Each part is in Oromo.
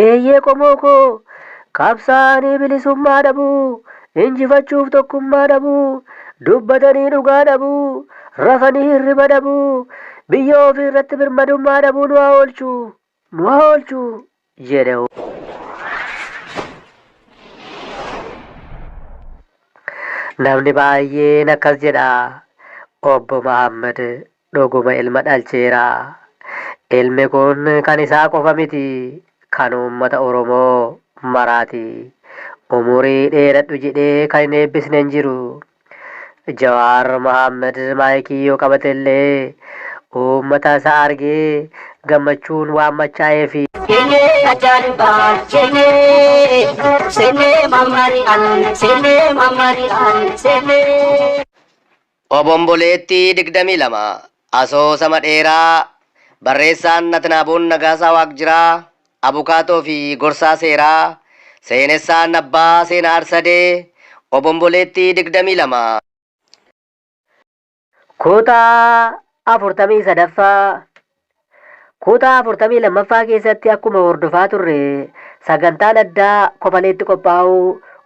Eeyyee qomoo koo, qabsaa'anii bilisummaa dhabuu, injifachuuf tokkummaa dhabuu, dubbatanii dhugaa dhabuu, rafanii hirriba dhabuu, biyya ofii irratti birmadummaa dhabuu nu haa oolchu, nu haa oolchu jedhe. Namni baay'een akkas jedha. Obbo Mahaammad dhuguma ilma dhalcheera. Ilmi kun kan isaa qofa miti, kan uummata Oromoo maraati. Umurii dheeradhu jedhee kan hin eebbisne hin jiru. Jawaar Mohaammed maayikii yoo qabatellee uummata isaa argee gammachuun waan machaa'eefi. Obomboleettii 22 Asoosama dheeraa Barreessaan Natnaaboon Nagaasaa Waaqjiraa Abukaatoo fi gorsaa seeraa Seenessaan Abbaa Seenaa Arsadee Obomboleettii 22. Kutaa 43ffaa Kutaa 42ffaa keessatti akkuma hordofaa turre sagantaan addaa Kofaleetti qophaa'u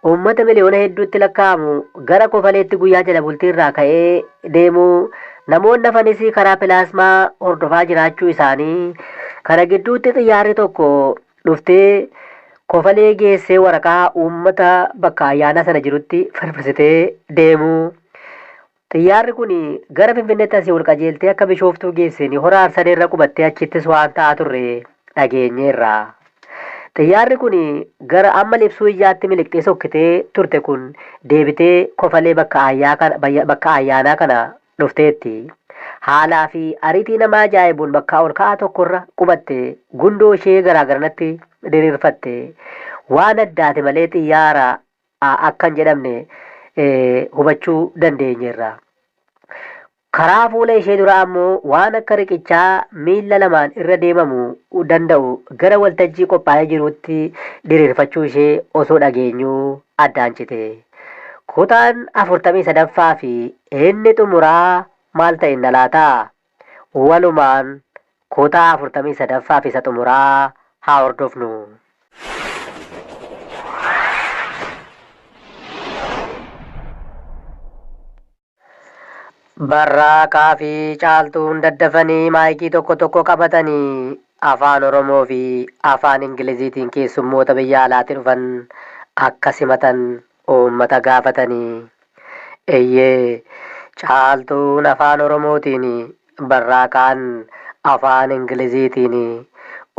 uummata miliyoona hedduutti lakkaa'amu gara Kofaleetti guyyaa jala bultii irraa ka'ee deemuu namoonni hafanis karaa pilaasmaa hordofaa jiraachuu isaanii kana gidduutti xiyyaarri tokko dhuftee Kofalee geessee waraqaa uummata bakka ayyaanaa sana jirutti firfirsitee deemuu Xiyyaarri kun gara Finfinneetti asii ol qajeeltee akka Bishooftuu geesseen hora Arsadeerra qubattee achittis waan ta'aa turre dhageenyeerra. Xiyyaarri kun gara amma libsuu ijjaatti miliqxee sokkitee turte kun deebitee Kofalee bakka bakka ayyaanaa kana dhufteetti. Haalaa fi ariitii nama ajaa'ibuun bakka ol ka'aa tokkorra qubatte gundoo ishee garaa garanatti diriirfatte. Waan addaati malee xiyyaara akka hin jedhamne hubachuu dandeenyeerra. Karaa fuula ishee duraa ammoo waan akka riqichaa miilla lamaan irra deemamu danda'u gara waltajjii qophaa'ee jiruutti diriirfachuu ishee osoo dhageenyuu addaan cite. Kutaan 43ffaa fi inni xumuraa maal ta'inna laata? Walumaan kutaa 43ffaa fi isa xumuraa haa hordofnu. Barraaqaa fi Caaltuun daddafanii maayikii tokko tokko qabatanii Afaan Oromoo fi Afaan Ingiliziitiin keessummoota biyya alaati dhufan akka simatan uummata gaafatanii. Eyyee, Caaltuun Afaan Oromootiin, Barraaqaan Afaan Ingiliziitiin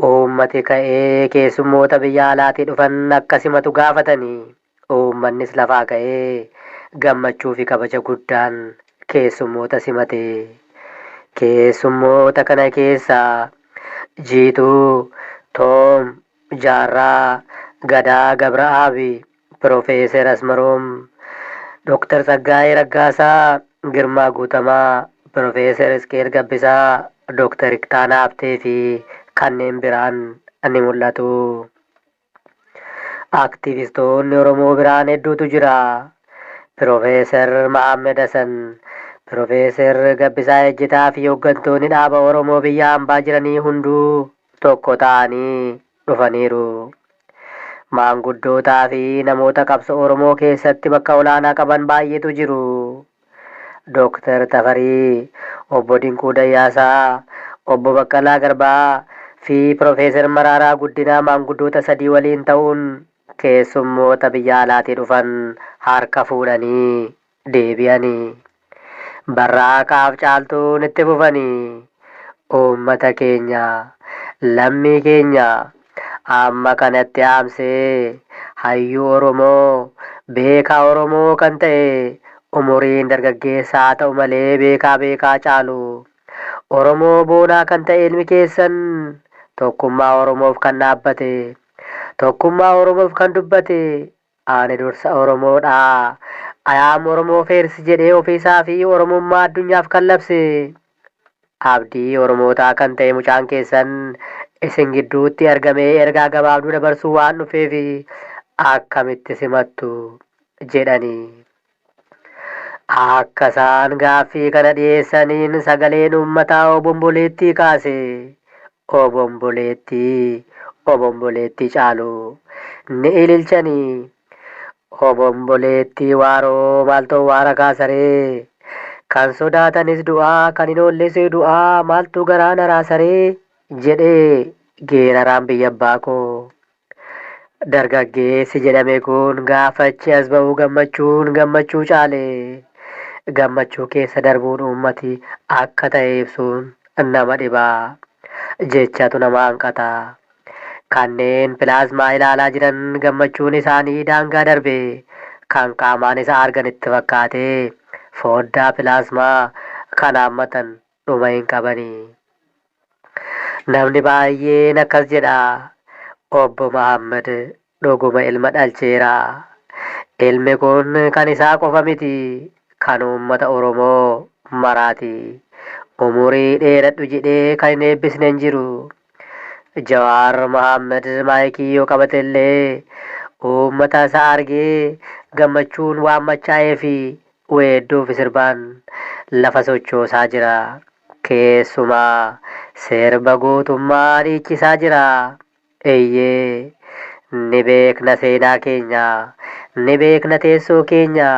uummati ka'ee keessummoota biyya alaatii dhufan akka simatu gaafatanii. Uummannis lafaa ka'ee gammachuufi kabaja guddaan keessummoota simate. Keessummoota kana keessaa Jiituu, Toom, Jaarraa, Gadaa Gabra'aabi, Pirofeeser Asmaroom, Dr. Tsaggaayee Raggaasaa, Girmaa Guutamaa, Pirofeeser Isqeel Gabbisaa, Dr. Ittaanaa Habtee fi kanneen biraan ni mul'atu. Aktivistoonni Oromoo biraan hedduutu jira. Pirofeeser Mahaammed Hasan, Pirofeeser Gabbisaa Ejjetaa fi hooggantoonni dhaaba Oromoo biyya hambaa jiranii hunduu tokko ta'anii dhufaniiru. Maanguddootaa fi namoota qabsoo Oromoo keessatti bakka olaanaa qaban baay'eetu jiru. Dr. Tafarii, Obbo Dinquu Dayyaasaa, Obbo Baqqalaa Garbaa fi Pirofeeser Maraaraa Guddinaa maanguddoota sadii waliin ta'uun keessummoota biyya alaatii dhufan harka fuudhanii deebi'ani. Barraaqaaf Caaltuun itti fufani. Uummata keenya, lammii keenya amma kanatti aamsee hayyuu Oromoo, beekaa Oromoo kan ta'e umuriin dargaggeessa haa ta'u malee beekaa beekaa caalu, Oromoo boonaa kan ta'e ilmi keessan tokkummaa Oromoof kan dhaabbate, tokkummaa Oromoof kan dubbate Ani dursa Oromoo dha. I am Oromo first jedhee ofiisaa fi Oromummaa addunyaaf kan labse, abdii Oromootaa kan ta'e mucaan keessan isin gidduutti argamee ergaa gabaabduu dabarsuu waan dhufeef akkamitti simattu? jedhani. Akka isaan gaaffii kana dhiyeessaniin sagaleen uummataa obomboleettii kaase. Obomboleettii! Obomboleettii caalu. Ni ililchani. Obomboleettii waaroo maaltu waara kaasaree? Kan sodaatanis du'aa, kan hin oolles du'aa, maaltu garaa na raasaree? Jedhee geeraraan biyya abbaa koo. Dargaggeessi jedhame kun gaafa achi as ba'u gammachuun gammachuu caale. Gammachuu keessa darbuun uummati akka ta'e ibsuun nama dhiba. Jechatu nama hanqata. Kanneen pilaazmaa ilaalaa jiran gammachuun isaanii daangaa darbe. Kan qaamaan isa argan itti fakkaatee foddaa pilaazmaa kan haammatan dhuma hin qabani. Namni baay'een akkas jedha. Obbo Mahammad dhuguma ilma dhalcheera. Ilmi kun kan isaa qofa miti, kan uummata Oromoo maraati. Umurii dheeradhu jedhee kan hin eebbisne hin jiru. Jawaar Mohaammed maayikii yoo qabate illee uummata isa argee gammachuun waan machaa'ee fi weedduu fi sirbaan lafa sochoosaa jira. Keessumaa sirba gootummaa dhiichisaa jira. Eeyyee, ni beekna seenaa keenya, ni beekna teessoo keenya,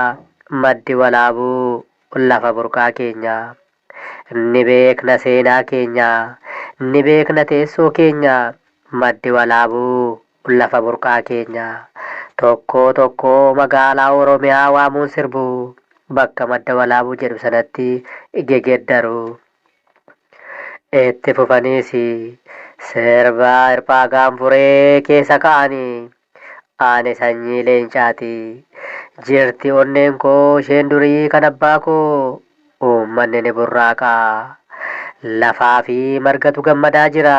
maddi walaabuu lafa burqaa keenya. Ni beekna seenaa keenya, ni beekna teessoo keenya, maddi walaabuu lafa burqaa keenya. Tokkoo tokkoo magaalaa Oromiyaa waamuun sirbu, bakka madda walaabuu jedhu sanatti gegeddaru. Itti fufaniis sirba hirphaa gaanfuree keessa ka'anii ani sanyii leencaati. Jirti onneen koo isheen durii kan abbaa koo uummanni ni burraaqa. Lafaa fi margatu gammadaa jira.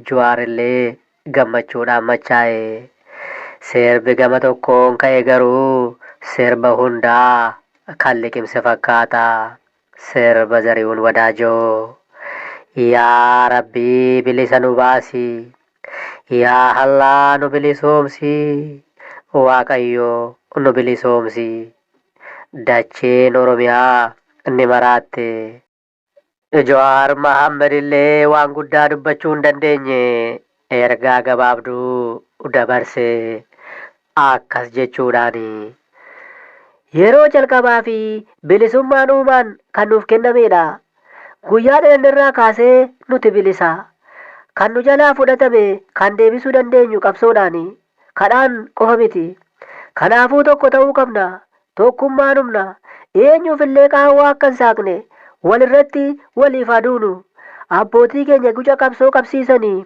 Juwaar illee gammachuudhaan machaa'e. Sirbi gama tokkoon ka'e garuu sirba hundaa kan liqimse fakkaata. Sirba Zarihuun Wadaajoo. Yaa Rabbii bilisa nu baasi. Yaa Allaa nu bilisoomsi. Waaqayyo nu bilisoomsi. Dacheen Oromiyaa ni maraatte. Jawaar Mahammad illee waan guddaa dubbachuu hin dandeenye ergaa gabaabduu dabarse akkas jechuudhaani. Yeroo jalqabaa fi bilisummaan uumaan kan nuuf kennameedha. Guyyaa dhalannerraa kaasee nuti bilisa. Kan nu jalaa fudhatame kan deebisuu dandeenyu qabsoodhaani. Kadhaan qofa miti. Kanaafuu tokko ta'uu qabna. Tokkummaan humna. Eenyuuf illee qaawwaa akka hin saaqne wal irratti waliif haa duunu. Abbootii keenya guca qabsoo qabsiisanii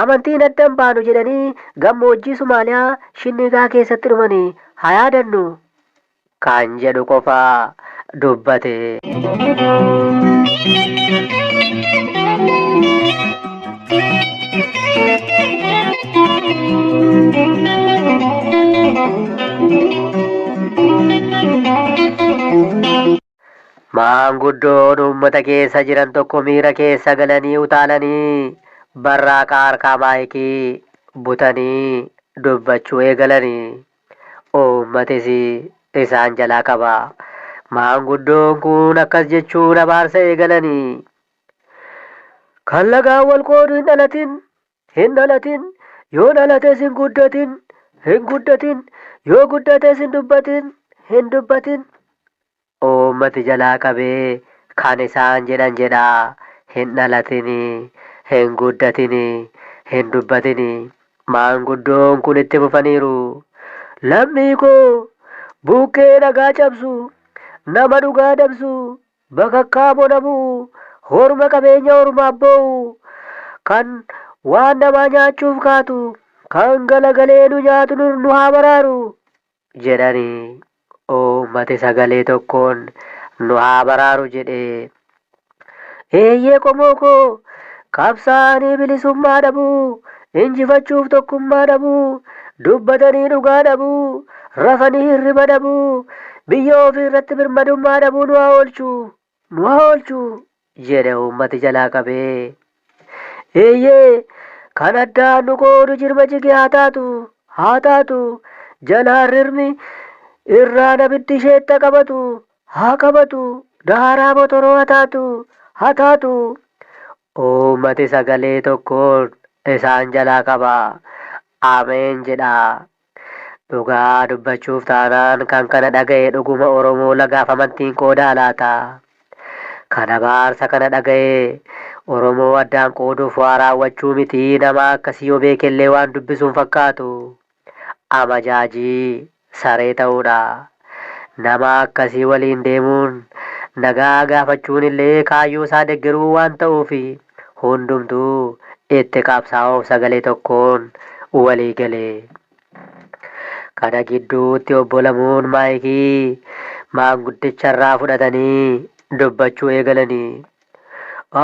amantiin adda hin baanu jedhanii gammoojjii Sumaaliyaa Shinniigaa keessatti dhumanii haa yaadannu. Kan jedhu qofa dubbate. Maanguddoon uummata keessa jiran tokko miira keessa galanii utaalanii barraaqaa harkaa maayikii butanii dubbachuu eegalanii. Uummatis isaan jalaa qaba. Maanguddoon kun akkas jechuun abaarsa eegalanii. Kan lagaan wal qoodu hin dhalatin, hin dhalatin, yoo dhalates hin guddatin, hin guddatin, yoo guddates hin dubbatin, hin dubbatin. Uummati jalaa qabee kan isaan jedhan jedhaa, hin dhalatini, hin guddatini, hin dubbatini. Maanguddoon kun itti fufaniiru. Lammii koo buqqee dhagaa cabsu, nama dhugaa dabsu, Bakakkaa bona bu'u, horma qabeenya ormaaf boo'u, kan waan namaa nyaachuuf kaatu, kan galagalee nu nyaatu nu haa baraaru jedhani. Uummati sagalee tokkoon nu haa baraaru jedhe. Eeyyee qomoo koo, qabsaa'anii bilisummaa dhabuu, injifachuuf tokkummaa dhabuu, dubbatanii dhugaa dhabuu, rafanii hirriba dhabuu, biyya ofii irratti birmadummaa dhabuu nu haa oolchu, nu haa oolchu jedhe uummati jalaa qabee. Eeyyee, kan addaan nu qoodu jirma jige haa taatu, haa taatu, jalaan rirmi irraan abiddi isheetta qabatu, haa qabatu, daaraa motoroo haa taatu, haa taatu. Uummati sagalee tokkoon isaan jalaa qaba. Ameen jedhaa. Dhugaa dubbachuuf taanaan kan kana dhaga'e dhuguma Oromoo lagaaf amantiin qoodaa laata? Kan abaarsa kana dhaga'e Oromoo addaan qooduuf waa raawwachuu mitii nama akkasii yoo beekellee waan dubbisu hin fakkaatu. Amajaajii saree ta'uudha. Nama akkasii waliin deemuun nagaa gaafachuun illee kaayyoo isaa deggeruu waan ta'uuf hundumtuu itti qabsaa'uuf sagalee tokkoon walii gale. Kana gidduutti Obbo Lamuun maayikii maanguddicharraa fudhatanii dubbachuu eegalani.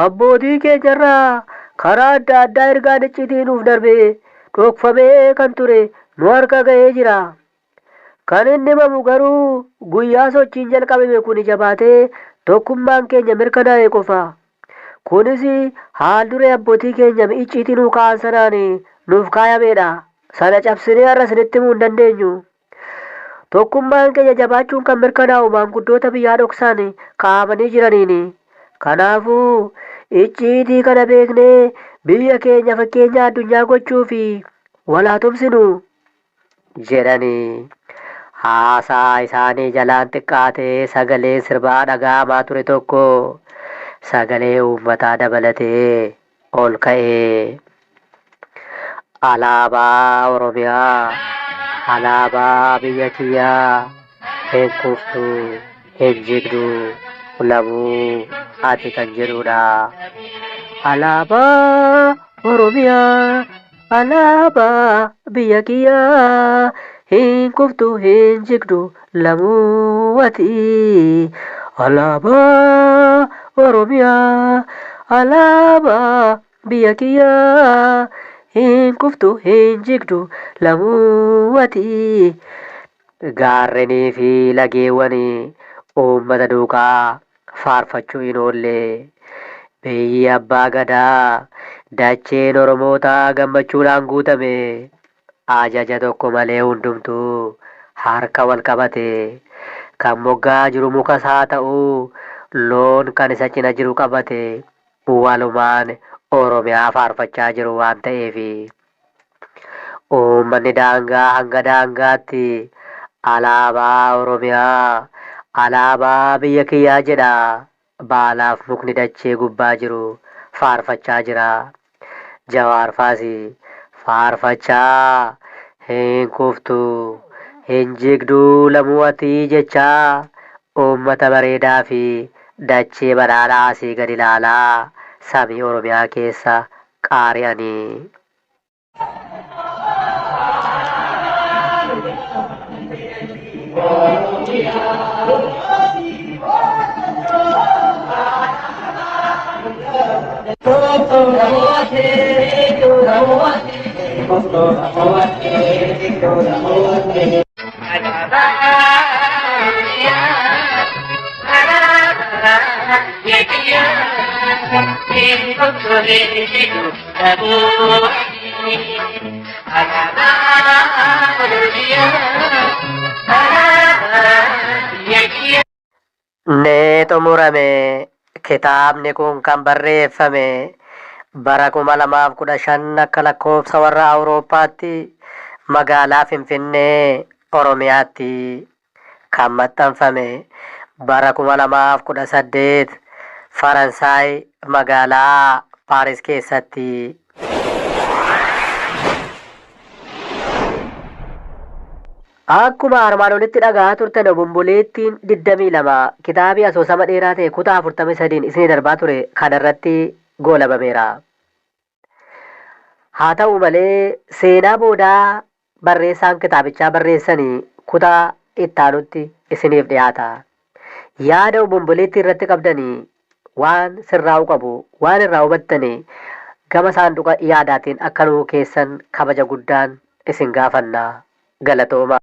Abbootii keenyarraa karaa adda addaa ergaan iccitii nuuf darbee dhokfamee kan ture nu harka ga'ee jira. Kan inni himamu garuu guyyaa sochiin jalqabame kuni jabaatee tokkummaan keenya mirkanaa'e qofa. Kunis haal duree abbootii keenya icciitii nuu kaa'an sanaan nuuf kaayameedha. Sana cabsinee har'a isinitti himuu hin dandeenyu. Tokkummaan keenya jabaachuun kan mirkanaa'u maanguddoota biyyaa dhoksaan kaa'amanii jiraniini. Kanaafuu icciitii kana beeknee biyya keenya fakkeenya addunyaa gochuuf wal haa tumsinu jedhani. Haasaa isaanii jalaan xiqqaatee sagaleen sirbaa dhaga'amaa ture tokko sagalee uummataa dabalatee ol ka'ee alaabaa Oromiyaa alaabaa biyya kiyyaa hin kuftu hin jigdu lamuu ati kan jedhudha. Alaabaa Oromiyaa alaabaa biyya kiyyaa hin kuftu hin jigdu lamuu ati. Alaabaa Oromiyaa alaabaa biyya kiyyaa hin kuftu hin jigdu lamuu ati. Gaarrenii fi lageewwan uummata duukaa faarfachuu hin oolle. Biyyi abbaa gadaa dacheen Oromootaa gammachuudhaan guutame. Ajaja tokko malee hundumtuu harka wal qabate. Kan moggaa jiru mukas haa ta'u loon kan isa cina jiru qabate walumaan Oromiyaa faarfachaa jiru waan ta'eefi. Uummanni daangaa hanga daangaatti alaabaa Oromiyaa, alaabaa biyya kiyyaa jedha baalaaf mukni dachee gubbaa jiru faarfachaa jira. Jawaar faas faarfachaa hin kuftu, hin jigduu lamuu ati jechaa uummata bareedaa fi dachee badhaadhaa asii gad ilaalaa samii Oromiyaa keessa qaari'anii. Ni xumurame. Kitaabni kun kan barreeffame bara 2015 akka lakkoofsa warra Awurooppaatti magaalaa Finfinnee, Oromiyaatti. Kan maxxanfame bara 2018 Faransaay magaalaa Paaris keessatti. Akkuma armaan olitti dhaga'aa turtan Obomboleettiin 22 kitaabii asoosama dheeraa ta'e kutaa 43n isinii darbaa ture kanarratti goolabameera. Haa ta'u malee seenaa boodaa barreessaan kitaabichaa barreessani kutaa ittaanutti isiniif dhiyaata. Yaada obomboleettii irratti qabdani waan sirraa'uu qabu, waan irraa hubattani gama saanduqa yaadaatiin akka nuu keessan kabaja guddaan isin gaafanna. Galatoomaa.